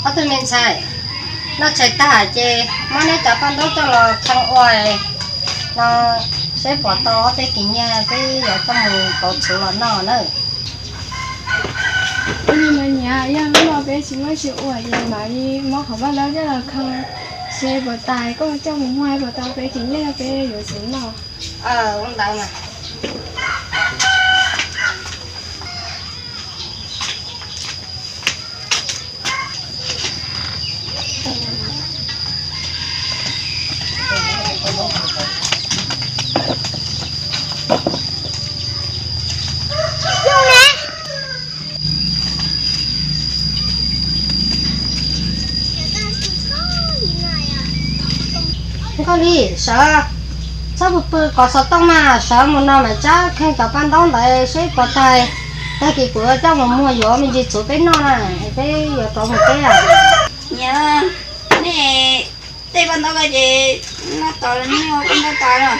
Ob tug me ntxhais, noj tshais tag ces muab neb cov paj ntaub coj los khee ua no, seb puas tau ob peb kis nyiaj peb yuav coj mus pauv txhuv los noj nawb. Niam, yog hnub no peb tsis muaj tsis ua ces mam li muab qhov paj ntaub coj los khee, seb puas tas koj coj mus muag puas tau peb kis nyiaj peb yuav txhuv noj. Ua ntawd mas. Nkauj Lis, sawv, txhob pw pw kov xov tooj mas, sawv mus no mam tsab khee cov paj ntaub ntawd seb puas tas, tag kis kuv coj mus muag yuav me ntsis txhuv peb noj na, peb yuav rov mus teb. Niam, nej tej paj ntaub ko ces noj tau, nej ua paj ntaub tas los?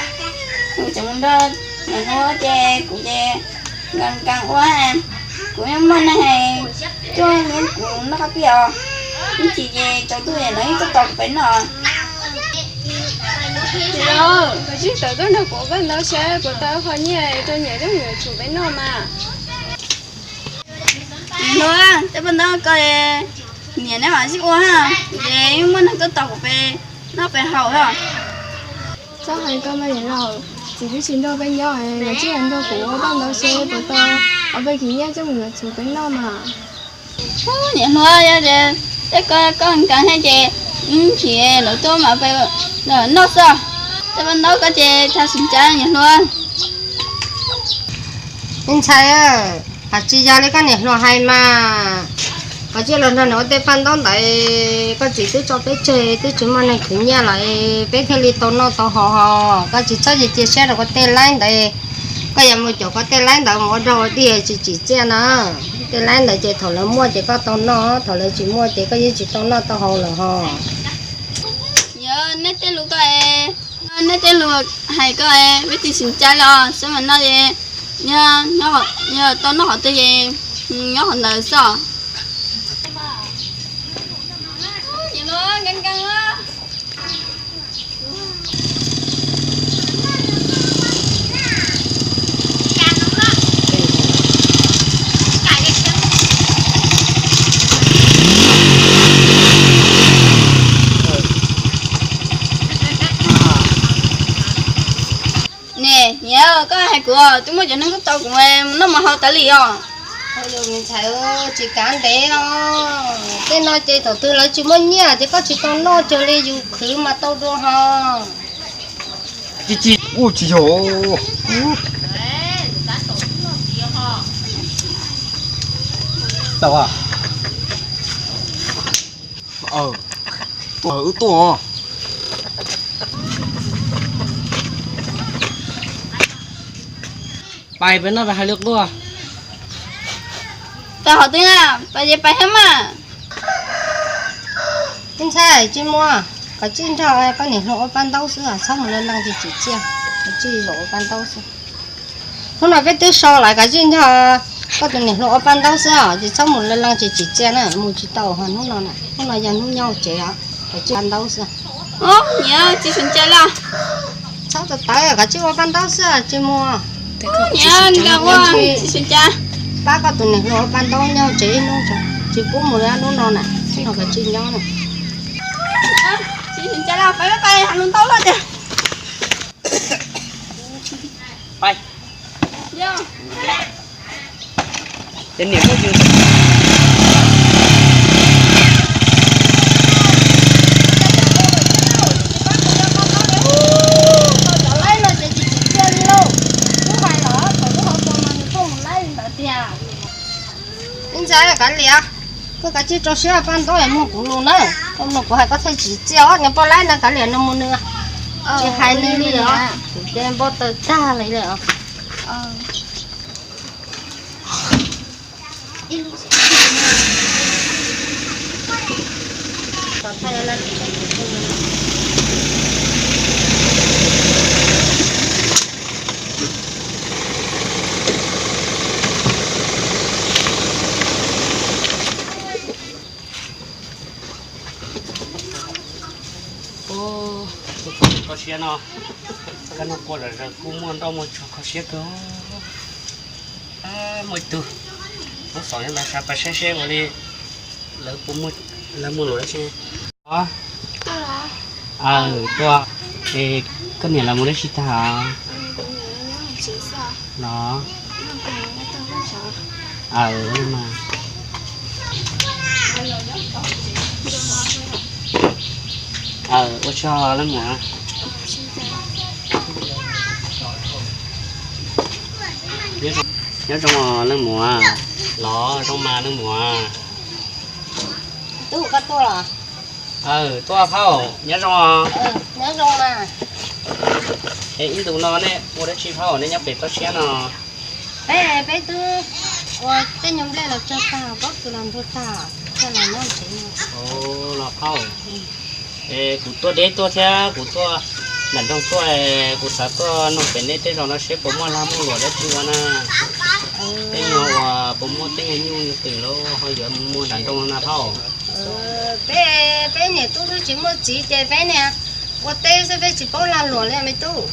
Kuv tseem mus nrog niam hluas ces kuv ces nkees nkees ua, kuv yeej muaj neeg hais tuaj nyob kuv noj qab pij os, ib chim ces tsaus ntuj es lawv yeej tuaj tos kuv pem noj. Koj tsis tawm tuaj nrog kuv ua paj ntaub saib puas tau qho nyiaj rau niam thiab mus yuav txhuv peb noj mas. Niam hluas, tej paj ntaub ko niam neb mam sib ua ha, kuv ces yeej muaj neeg tuaj tos kuv pem noj pem haus os. Txhob hais koj mas niam laus, txiv twb tsis nrog peb nyob, koj tsis nrog kuv ua paj ntaub saib puas tau ob peb kis nyiaj coj mus yuav txhuv peb noj mas. Niam hluas, yog tias tej ko koj nkees thiab ces ib chim lawv tuaj mas peb noj xwb. Tej paj ntaub ko ces txhob xyuas ntsa niam hluas. Me ntxhais, hais tsis yog li koj niam hluas hais mas, koj cia los nrog nws ua tej paj ntaub ntawd, koj txiv twb tso peb tseg twb tsis muaj neeg khwv nyiaj lawm, peb thiaj li tau noj tau haus hos. Koj tsis txhob cia siab rau koj tej laib ntawd, koj yuav mus caum koj tej laib ntawd mus ua dog ua dig tsis tsim txiaj na. Tej laib ntawd ces thaum lawv muaj ces koj tau noj, thaum lawv tsis muaj ces koj yeej tsis tau noj tau haus lawm hos. Yog nej tej lus ko, nej tej lus hais ko, peb tsis xyuas ntsa li os, xwb mas no es yog tau noj qhov twg ces nyob qhov ntawd xwb os. Ne niam, koj hais kuv twb muaj cov neeg tuaj tos kuv mus noj mus haus tas li os. Me ntxhais, tsis kav ntev os, tej no ces thaum twg lawv tsis muaj nyiaj ces koj tsis tau noj, cuag li yus khwv mas tau dua hos. Tsis, tsis, ua tsis yog. Tau a. Wb tuaj. Pais peb noj peb hais lwm quaj. Pais qhov twg na, pais ces pais thiab mas. Tij ntxhais, tsis mus, koj tsis nrog koj niam hluas ua paj ntaub xwb, txhob mus laj leej tsis tsim txiaj, koj tsis zaum ua paj ntaub xwb. Hnub no peb twb so lawm, koj tsis nrog koj tus niam hluas ua paj ntaub xwb, tsis txhob mus laj leej tsis tsim txiaj na, mus tsis tau hos hnub no na, hnub no yog hnub nyob hauv tsev os, koj tsis paj ntaub xwb. Niam, tsis sawv ntshai los. Txhob tawv tawv, koj tsis ua paj ntaub xwb, tsis mus. Niam, nkawd ua tsis sawv ntshai. Pab koj tus niam hluas ua paj ntaub nyob hauv tsev ib hnub, tsis pub mus li hnub no na, hnub no koj tsis nyob na. Tsis sawv ntshai los, pab pab pab, hais lus ntau los tiag. Pais. Ces niam koj yug Ib ntxhais kav liam, koj kav tsij rau siab paj ntaub es mloog kuv lus na. Koj mloog kuv hais koj thiaj tsim txiaj os, niag poj laib no kav liam nws mus nws, tsis hais nws li os, kuv ces npau taws tag li lawm os. Tus txom nyem kho siab no, kab noj quaj zom zaws kuj muaj nroj muaj tsuag kho siab kawg. Muaj ib tug, muab xav nyob ntawd sab pas saib seb ua li lawv puas muaj, lawv muaj lus dab tsi. Aw, tuaj, es koj niam lawv mus dab tsi tag los? Aw, ua tsaug leej muam. Nyob zoo leej muam. Los zoo mas leej muam. Tub, koj tuaj los? Aw, tuaj phauj, nyob zoo os. Es ib ntus no nej ua dab tsi phauj, nej nyob pem toj siab no? Peb, peb twb ua tej nyuag nplej los tso tag, pob kws los ntxuag tag, coj los nyob ntxiv no. Los phauj, es kuv tuaj deb tuaj thiab kuv tuaj nram nroog tuaj, kuv xav tuaj nug pem nej tej zos no seb puas muaj lag muaj luam dab tsi ua na. Tej nyuag uas puas muaj tej nyuag nyuj twm los ho yuav muag nram nroog na phauj. Peb, peb niam tub twb tsis muaj txiv ces peb niag ua teb xwb peb tsis paub lag luam li me tub.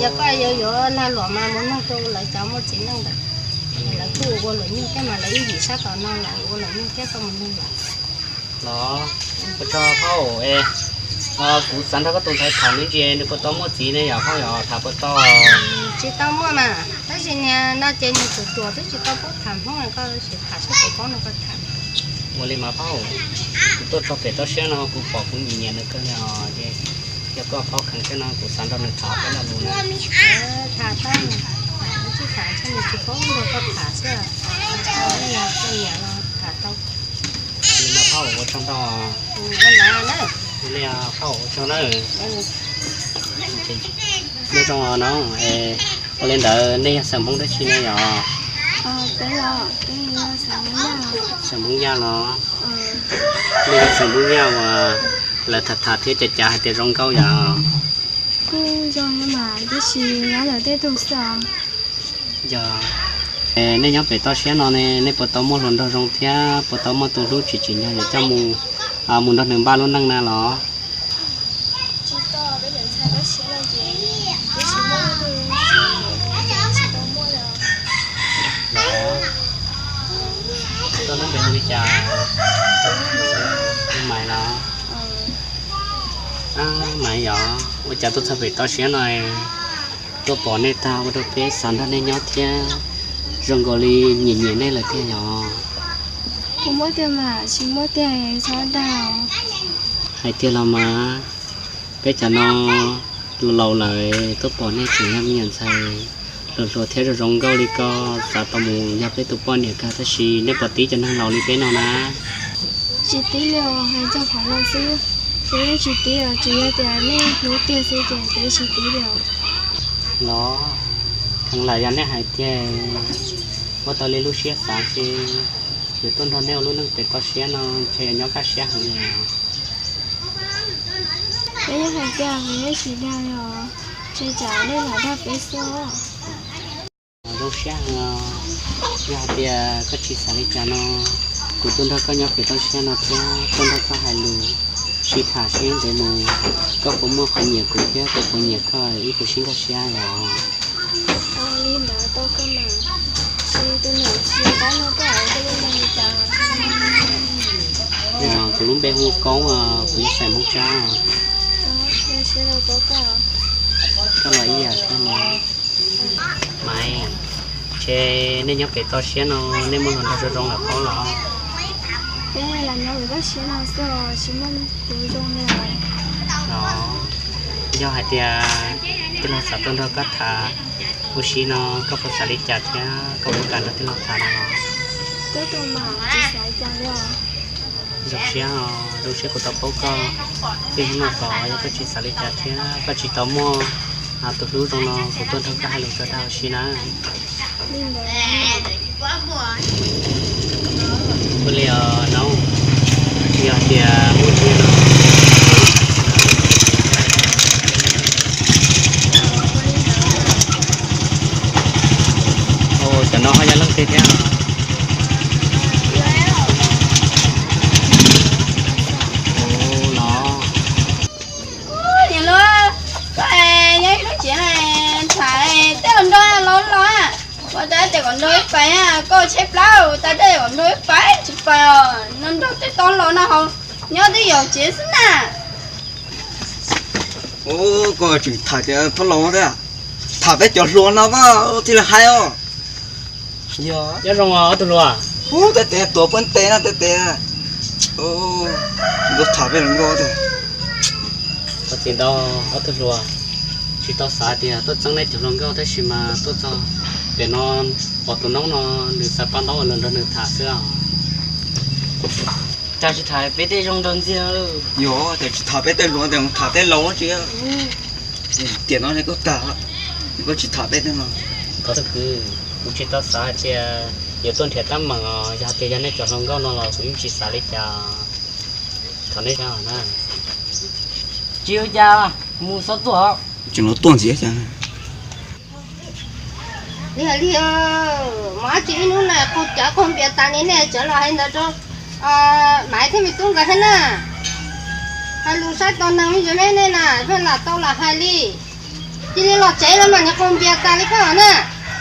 Yog koj yuav yuav lag luam mas mus nug rau lawv cov muaj txiv neej ntawd, lawv kuj ua luam nyuj thiab mas lawv ib yim sab tom no lawv ua luam nyuj thiab koj mus nug lawm. Los, ua tsaug phauj es, kuv xav nrog koj tus ntxhais tham me ntsis nws puas tau muaj txiv ne yom phauj yom, tham puas tau? Tsis tau muaj mas, tab sis niag no ces niag ruam ruam twb tsis tau paub tham Hmoob, koj sim tham saib puas paub no koj tham. Ua li mas phauj, kuv tuaj txog pem toj siab no kuv pom kuv nyiam nyiam nws kawg li os, ces yog koj paub kheev thiab no kuv xav nrog nws tham peb lo lus na. Tham tau, tsis tham ntshe nws tsis paub nrog koj tham xwb, koj nyiam los tham tau. Li mas phauj ua tsaug ntau. Li phauj ua tsaug na. Nyob zoo no, ua li ntawd nej yog xeem Hmoob dab tsi ne yom? Xeem Hmoob Yaj los? Nej yog xeem Hmoob Yaj uas lawv tham tham thiab cav cav hais tias zoo nkauj yom? Yog, nej nyob pem toj siab no ne, nej puas tau muaj hluas nraug zoo thiab puas tau muaj tus hlub tsis tsim nyog yuav coj mus, mus nrog nws npaj lub neej na los? Koj lub npe hu li cas? Maiv los? Maiv yog ua cas tuaj txog pem toj siab no tuaj pom nej tag ua rau peb xav nrog nej nyob thiab, zoo nkaus li nyiam nyiam nej lawm tiag yom? Kuv muab tiag mas tsis muab tiag txhob dag. Hais tiag los mas, peb cov no laus lawm tuaj pom nej tseem yog me nyuam ntxhais hluas hluas thiab zoo zoo nkauj li koj xav tau mus yog peb tus poj niam kawg tab sis nej puas tib cov neeg laus li peb no na? Tsis tib li os, hais txog qhov no xwb, kuv yeej tsis tib os, tsuas yog tias nej hlub tiag xwb ces kuv yeej tsis tib li os. Los, kheev lam yog nej hais tiag, muab tau li lub siab xav ces yuav tuaj nrog nej ua lub neej pem toj siab no ntshe nyob kaj siab heev li. Peb yeej hais tiag, kuv yeej tsis dag li os, ntshe tsam nej lam dag peb xwb. Zoo siab heev, yog hais tias koj tsis xav li cas no, kuv tuaj nrog koj nyob pem toj siab no thiab tuaj nrog koj hais lus, sib tham sib ntev mus, koj puas muaj qhov nyiam kuv thiab kuv puas nyiam koj, wb puas sib nkag siab los? Li ntawd tau kawg mas, tab sis tus niam tsis tab no koj hais koj lub npe li cas? Kuv lub npe hu Koob, kuv yog xeem Hmoob Tsab. Koj los ib yam thiab no. Maiv, ntshe nej nyob pem toj siab no nej muaj hluas nraug zoo zoo lawm paub los? Peb lam nyob pem toj siab no xwb os, tsis muaj tus zoo li os. Yog hais tias tij laug xav tuaj nrog koj tham ua si no, koj puas xav li cas thiab koj puas kam nrog tij laug tham no? Koj tus mam tsis xav li cas li os. Zoo siab, zoo siab kuv tau paub koj. Txij hnub no tod yog koj tsis xav li cas thiab koj tsis tau muaj tus hlub zoo no, kuv tuaj nrog koj hais lus rau dag ua si na. Ua li os no, yog tias muaj tiag no. Cov no ho yog leej twg thiab? Ua cas tias kom nrog wb pais, koj tshaib plab, ua cas tias kom nrog wb pais tsis pais os, no nrog tej tub hluas no hauv nyob twb yog tsev xwb na. Ub, koj tseem tham tias tub hluas thiab, tham peb cov hluas no koj thiaj li hais os. Nyob zoo ob tug hluas. Ub, tej tes tuav puag tes no tej tes. Ub, tham peb hluas nkauj tiag. Txhob txim ntau ob tug hluas, tsis tau xav tias tuaj txeeb nej cov hluas nkauj tab sis mas tuaj txog pem no pom tus noob no nws xav pab ntaub los nrog nws tham xwb os. Cas tsis tham peb tej zoo nrog ntxiag? Yog cas tsis tham peb tej hluas, tham tej laus tsis tiam no ne koj tag, koj tsis tham peb tej no. Thov tus kwv, kuv tsis tau xav hais tias yuav tuaj nrhiav teeb meem os, yog hais tias yog nej cov hluas nkauj no los kuv yeej tsis xav li cas. Thov nej zam na. Tsis ua cas, mus xov tuaj. Tseem los tuaj ntxiv cas. Lig lig, mas tsis ib hnub no qaug cawv qaug npias tas li nej tseem los hais ntawd rau Maiv thiab me tub nkawd thiab na. Hais lus saib tau neeg me ntsis me nej na, pheej lam tau lam hais li. Cia li los tsev los mas niag qaug npias tas li koj na.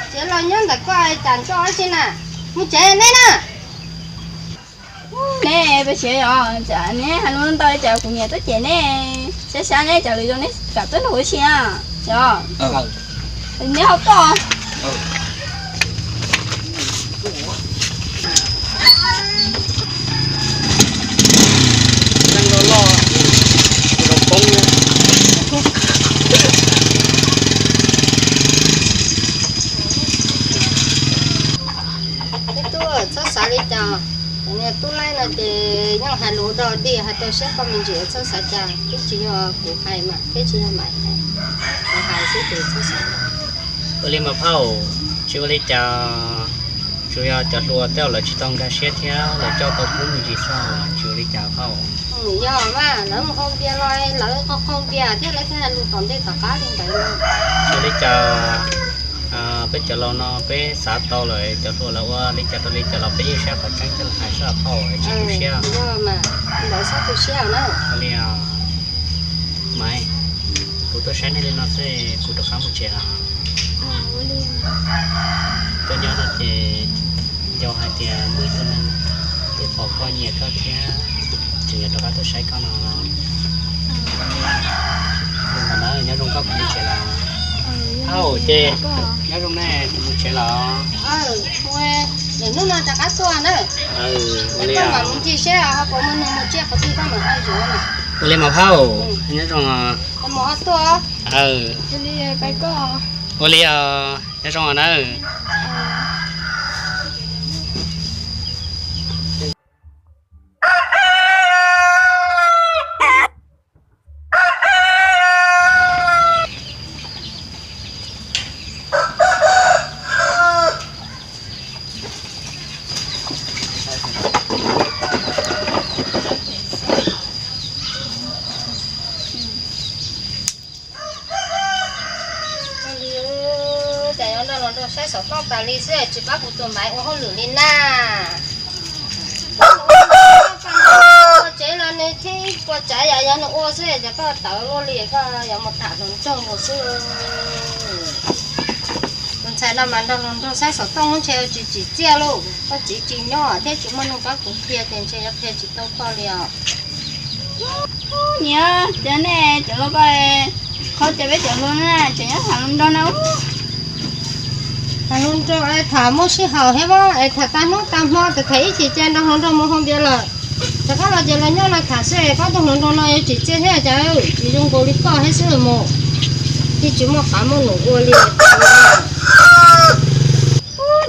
Tsev los nyob ntawm koj cas nco dab tsi na. Mus tsev nej na. Neb pes siav os, neb hais lus ntau cas kuv nyiam tuaj cem neb. Sab sab neb cov lus zoo neb kam tuaj nrog kuv ua si os. Neb ho tuaj. Peb tub, txhob xav li cas. Cov niag tub laib no ces yeej hais lus dog dig hais tau siab koj me ntsis, txhob xav cas. Twb tsis yog kuv hais mas, twb tsis yog Maiv hais, kuv hais xwb ces txhob xav. Ua li mas phauj, tsis ua li cas, tsuas yog cov hluas tej lawv tsis tau nkag siab thiab lawv coj tau kub me ntsis xwb, tsis ua li cas phauj. Yog mas lawv mus hau npias los lawv qaug qaug npias thiab lawv thiaj hais lus tom ntej tom qab li ntawd. Tsis ua li cas, peb cov laus no peb xav tau lawm, cov hluas lawv ua li cas rau li cas los peb yeej saib qhov tseeb coj los hais xwb phauj, tsis tu siab. Ua li, Maiv, kuv tuaj saib nej li no xwb kuv rov qab mus tsev lawm. Koj nyob no ces yog hais tias muaj ib tug neeg twb pom koj nyiam koj thiab tseem yuav rov qab tuaj saib koj no los, nyob zoo koj, kuv mus tsev lawm. Au ces nyob zoo nej, kuv mus tsev lawm. Lwm hnub no rov qab tuaj na. Ua li, mam mus ncig seb ho puas muaj neeg mus tsiaj qhov twg koj mam ho yuav na. Ua li mas phauj, nyob zoo. Mus ho tuaj. Ua li, nyob zoo nawb. Cas yuav nrog hluas nraug saib xov tooj tas li xwb tsis pab kuv tus Maiv ua hauj lwm li na. Ua tsev los nws thiab ib puas tsav yam yog nws ua xwb ces koj tawv luaj li koj yuav mus tham hluas nraug mus xwb. Tus ntxhais no mas nrog hluas nraug saib xov tooj ntshe tsis tsim txiaj lauj, koj txiv tsis nyob thiab tsis muaj neeg pab kuv qhia ces ntshe yuav qhia tsis tau koj li os. Niam, cov nej cov hluas ko, qhov cov peb cov hluas na tseem nyob tham hluas nraug na. Tham hluas nraug es tham muaj sij hawm thiab mas es tham tag hnub tag hmo, tham ib chim ces nrog hluas nraug mus hauv npias lawm. Rov qab los ces los nyob los tham xwb, koj tus hluas nraug no yuav tsim txiaj thiab cas tsis zoo nkaus li koj thiab xwb mus. Yeej tsis muaj qab muaj num ua li.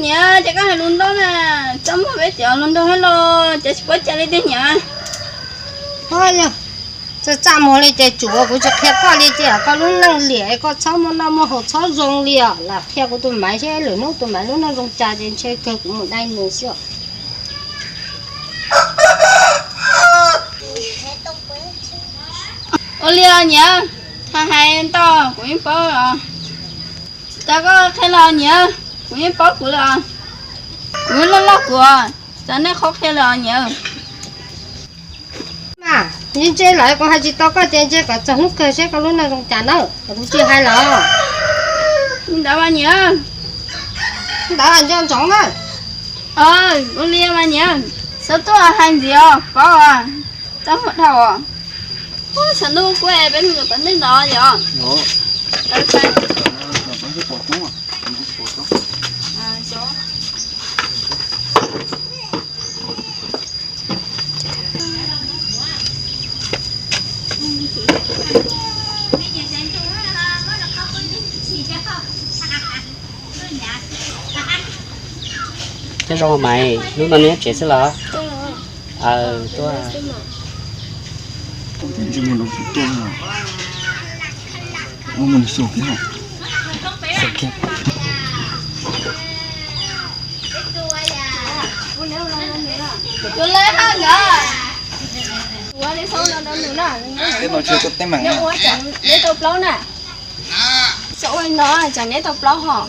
Niam, ces koj hais lus nrog na, txaj muag peb cov hluas nraug thiab los ces tsis paub cas li tiag niam. Ho yog txaj txaj muag li ces tsuav kuv tsis qhia koj li ces koj lub neej liam koj txhob muaj noj muaj haus txhob zoo li os. Lam qhia kuv tus Maiv seb lwm hnub tus Maiv lub neej zoo cas ces ntshe kawg kuv mus dai nws xwb os. Ua li os niam, txhob hais ntau kuv yeej paub os. Tsis tas koj qhia los niam, kuv yeej paub kuv lawm os. Kuv yeej loj loj kuv os, tsis tas nej qhov qhia lawm os niam. Mas, yeej ntse lawm kuv hais tsis tau koj ces ntse kom txog hnub kawg seb koj lub neej zoo cas na, kuv tsis hais lawm. Li ntawd mas niam, Ntawd nco ntsoov na. Ua li mas niam, txhob tuaj hais ntxiv os, paub txaj muag dhau os. Ub, tshav ntuj kub peb mus tom ntej ntawd yom. Nyob zoo Maiv, hnub no neb nyob tsev xwb los? Aw, tuaj. Neb tau plaub na. Xyov ua no tsam neb tau plaub hos.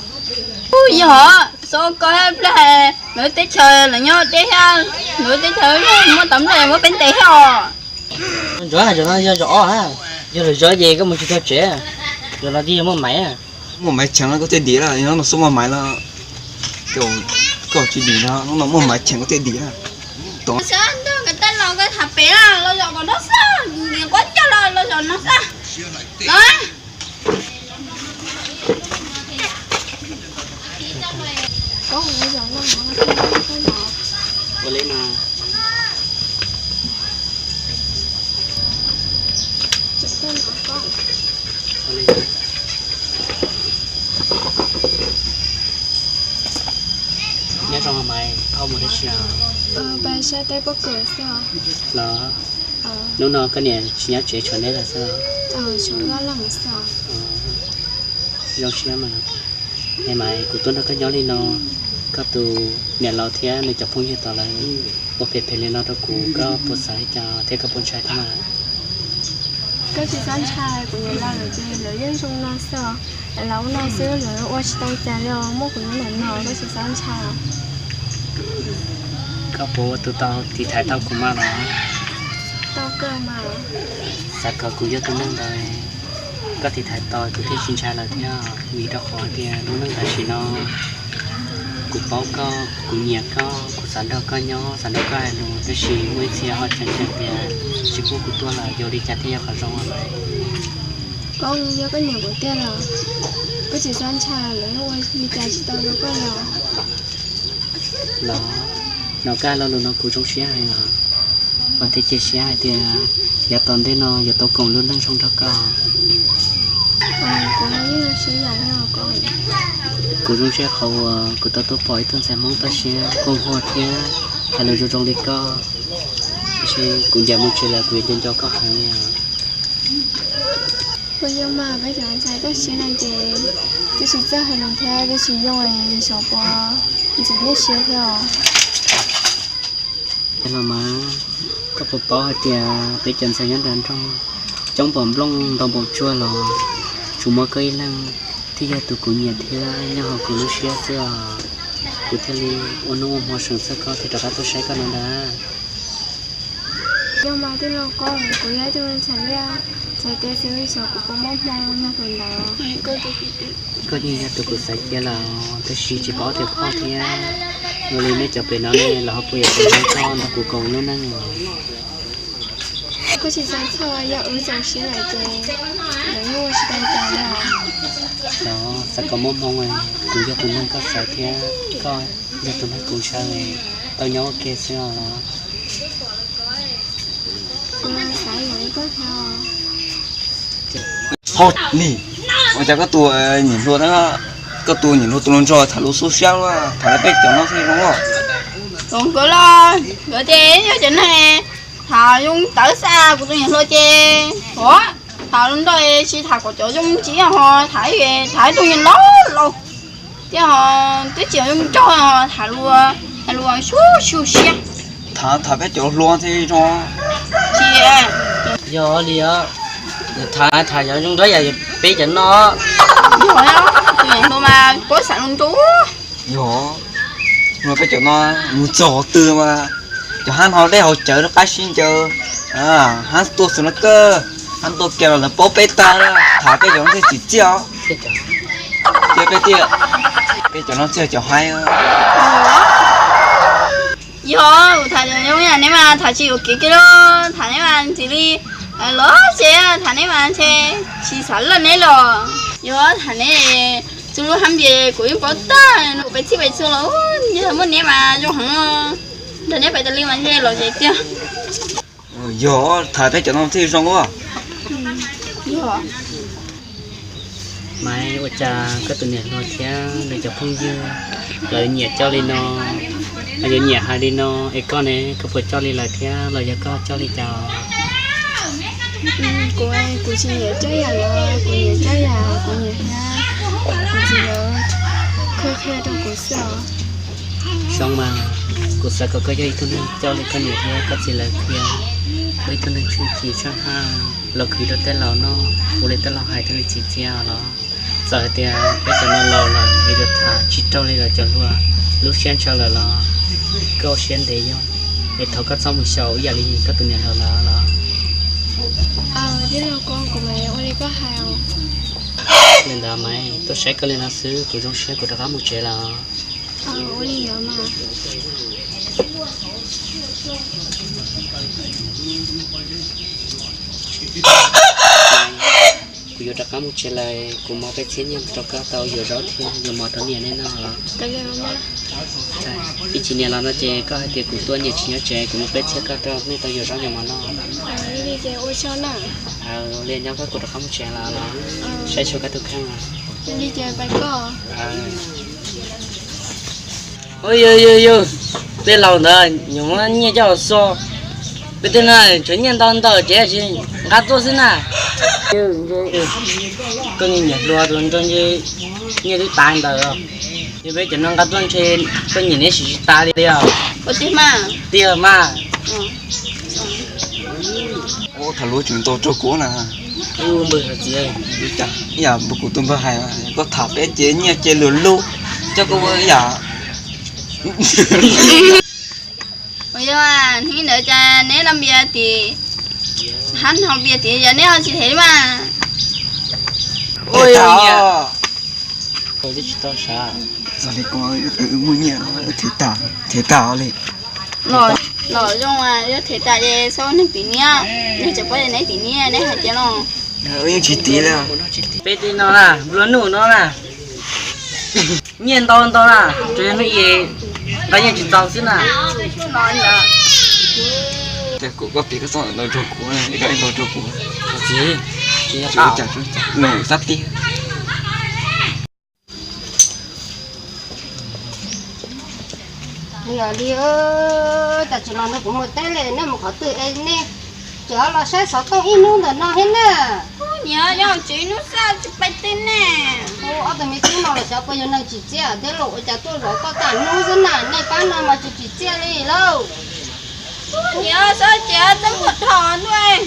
Ub, yog xyov koj ib pliag, lawv teb chaws lawv nyob deb thiab, lawv teb chaws muaj tau nplej muab peb ntes thiab os. Ntsuav, zaum no yog zaum ob, yog lawv zov ces koj mus tsis tau tsev. Zaum no twb yog muaj Maiv. Muaj Maiv cheem koj thiaj dim lawm, yog hnub no xub muaj Maiv los koj tsis dim no, hnub no muaj Maiv cheem koj thiaj dim lawm. Xyov ntuj, koj tej laus koj tham pem los zaum kom no xwb, quab ncauj los los zaum no xwb. Los. Ua li mas. Nyob zoo Maiv, koj mus dab tsi os? Pais saib teb pob kws xwb os. Los, hnub no koj niam tsis nyob tsev tshuav neb lawm xwb os? Zoo siab mas. Es Maiv, kuv tuaj nrog koj nyob li no, koj tus niam laus thiab nws cov phooj ywg tod lawv ua phem phem li no rau kuv, koj puas xav li cas thiab koj puas ntshai thiab mas? Koj tsis txhob ntshai, kuv niam laus lawv ces lawv yeej zoo no xwb os. Lawv ua no xwb lawv ua tsis tau cas li os, muaj kuv nyob ntawm no koj tsis txhob ntshai. Koj puas ua tus tau tiv thaiv tau kuv mas los? Tau kawg mas. Xav kom kuv yog tus neeg ntawd, koj tiv thaiv tau kuv thiaj tsis ntshai lawm thiab, vim rau qhov tias lub neej tam sim no kuv paub koj, kuv nyiam koj, kuv xav nrog koj nyob, xav nrog koj hais lus, tab sis muaj ib txhia ho tseem hais tias tsis pub kuv tuaj lawm, yuav ua li cas thiaj yog qhov zoo lawm? Koj yog koj nyiam kuv tiag los? Koj tsis txhob ntshai, lawv ua li cas tsis tau rau koj los? Los, no koj hais lo lus no kuv zoo siab heev os. Vam thiab cia siab hais tias yav tom ntej no yuav tau koom lub neej zoo nrog koj. Kuv zoo siab qhov uas kuv tau tuaj pom ib tug ntxhais Hmoob toj siab, nkauj nquag thiab hais lus zoo zoo li koj. Tiam sis kuv ncaim mus tsev lawm kuv yuav nco nco koj heev li os. Puas yog mas, peb cov ntxhais toj siab no ces twb tsis txawj hais lus thiab twb tsis zoo es xyov puas ntxim nej siab thiab os. Los mas, koj puas paub hais tias peb cov ntxhais nyob nram nroog coob npaum nplooj ntau npaum tsuag los tsuas muaj koj ib leeg thiaj yog tus kuv nyiam thiab nyob hauv kuv lub siab xwb os. Kuv thiaj li ua hnub ua hmo seem txog koj thiaj rov qab tuaj saib koj no ntag. Yog mas tij laug Qoob, kuv yog ib tug ntxhais liaj ntxhais teb xwb xyov kuv puas muaj hmoo nyob tus ntawd. Koj yeej yog tus kuv xaiv cia lawm tab sis tsis paub tias koj thiab, ua li nej cov pem no ne los ho puas yuav tau nrog koj nrog kuv koom lub neej os. Koj tsis txhob txhawj, yog wb txaus siab lawm ces lawv yeej ua tsis tau cas li os. Los xav kom muaj hmoo, kuv yog tus neeg koj xaiv thiab koj yog tus neeg kuv ntshaw, tau nyob ua ke xwb os. Kuv xav yuav koj thiab os. Hos nim, ua cas koj tus niam hluas, koj tus niam hluas tus hluas nraug tham lus xub siab luaj, tham lawv peb cov no xwb zoo os. Thaum nkawd los nkawd ces yog cov neeg tham zoo tawv xwb, kuv tus niam hluas ces ua tham lus nrog tsis tham kom cov zoo tsis ho tham, tham ib tug niag laus laus thiab ho twb tsis zoo nraug, tham lus, tham lus xub xub siab. Tham tham peb cov hluas thiaj zoo. Tsis yog li os, tham tham yog zoo nraug yam peb cov no. Yog, tus niam hluas mas puab xav zoo nraug. Yog, no peb cov no mus txog qhov twg mas cov hab no dej haus cawv rau qab sib ncaws, hab tuaj xwb no kawg, hab tuaj kiag los lawv paub peb tag, tham peb cov no thiaj tsim txiaj os. Thiab peb thiaj Peb cov no txij cov haib. Yog, tham zoo yam neb mas tham tsis yuam kev kiag li, tham neb mas ntxim li los ces tham neb mas ntshe tsis xav lawm neb los. Yog tham neb, txhua lub hab npias kuv yeej paub tag, kuv peb txhij peb txhua los, yog muaj neb mas zoo heev. Nrog neb pais tas li mas ntshe los zem tiag. Yog, tham peb cov no thiaj zoo ua. Maiv, ua cas koj tus niam hluas thiab nws cov phooj ywg lawv nyiam coj li no, yuav nyiam hais li no, es koj ne, koj puas coj li lawv thiab los yog koj coj li cas? Kuv, kuv tsis nyiam coj yam los, kuv nyiam coj yam kuv nyiam thiab kuv txiv lawv qhia qhia rau kuv xwb os. Zoo mas, kuv xav kom koj yog ib tug neeg coj li koj niam thiab koj txiv lawv qhia, ua ib tug neeg tshwj chim tshwj haj los khwv rau tej laus noj, ua li tej laus hais thiaj li txim txiaj los. Txawm hais tias peb cov no laus lawm es yuav tham tsis raug li lawv cov hluas lub siab ntshaw lawm los koj ua siab ntev yog, es thov koj txhob mus xyaum ib yam li koj tus niam hluas lawm los. Tij laug Koob, kuv mam ua li koj hais. Li ntawd mas tuaj saib koj li no xwb, kuv zoo siab kuv rov qab mus tsev lawm. Ua li ntawd mas. Kuv yuav rov qab mus tsev lawm, kuv muab peb txhiab nyiaj rau koj tau yuav zaub thiab yuav mov rau niam nej noj los. Ib chim niam los no ces koj hais tias kuv tuaj niam tsis nyob tsev, kuv muab peb txhiab koj rau nej tau yuav zaub yuav mov noj. Li nyob koj, kuv rov qab mus tsev lawm los. Saib xyuas koj tus kheej. Ua yog yog yog, tej laus ntawd nyias muab nyiaj coj los xo, peb tej no tshuav nyiaj ntau ntawm ces tsis nqa tuaj xwb na. Koj niag niam hluas tus nrog nce nyiaj twb tas ntawd, ces peb cov no nqa tuaj ntshe koj nyiam neb siv tsis tas li os. Tiag mas. Tham lus tseem tau raug kuv na. Npawg hais tias, ib yam npawg kuv tus npawg hais, koj tham peb ces nyiaj ces luag lub, coj koj ua ib yam. Ua yog hnub ntawd cas neb los npias tim, hab no npias tim yog neb ho tsis them li mas. Ua yog tsis tau sav, muaj nyiaj them tag, them tag li. Los zoo yog them tas ces txhob neeg tim niab, yog tseem paub yog neb tim niab neb hais tias no. Yeej tsis tim li. Peb tej no na, nplua nuj no na, nyiaj ntau ntau na, tsuas yog hnub ib nqa nyiaj tsis txaus xwb na. Ces kuv koj piav koj txoj ntawm no rau kuv, koj ntau rau kuv. Tsis, tsis yog, cas sab tiag. Li os li, cas tsis los nrog kuv mus teb li, nej mus qhov twg es nej tseem los saib xov tooj ib hnub ntawm no thiab na. Niam, yog tsev hnub xwb tsis pais teb ne. Ob tug me tub no los xyov puas yog neeg tsim txiaj thiab los ua cas tuaj zov koj tag hnub xwb na, nej pab no mas tsis tsim txiaj li lauj. Niam, xyov ces txaj muag dhos ntuj.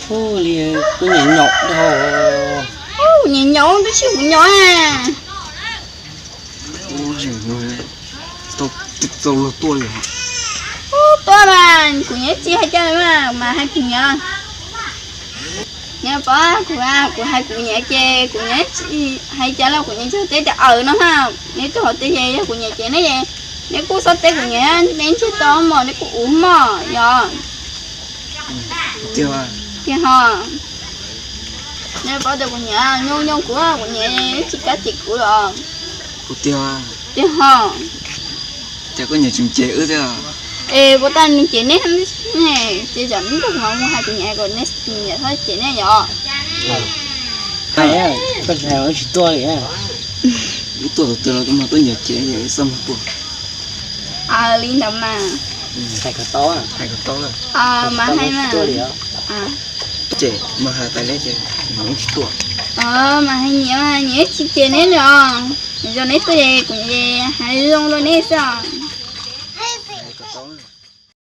Hu li, kuv nyiam nyaum dhau. Nyiam nyaum twb tsis kuv nyaum. Tau luag tuaj li. Tuaj mas kuv nyiam tsis hais cas li mas, mas hais kuv nyiam. Neb paub kuv, kuv hais kuv nyiam ces kuv nyiam, hais cas los kuv nyiam tsis teb tias aws no ha. Neb tuaj hauv teb ces yog kuv nyiam ces neb, neb kuj txhob teb kuv nyiam, neb ntshe tau mos neb kuj uv mos yog. Tiag ho. Neb paub tias kuv nyiam, nyob nyob kuv, kuv nyiam tsis kav cem kuv los. Tiag ho. Ces koj nyiam tseem cem wb thiab. Es puas tas nws cem neb, ces tsam ib ntsis kuv mam mus hais kuv nyiam kom neb nyiam txhob cem neb yom. Koj tsis hais wb tsis tuaj li. Wb tuaj tus twg los koj mas tuaj nyiam cem, xaj mus tuaj. Li ntawd mas. Hais kom tau, hais kom tau. Mas hais mas. Ces mas hais tas li ces wb tsis tuaj. Mas hais nyiam, nyiam tsis cem neb os. Zoo neb tuaj es kuv hais zoo rau neb xwb os.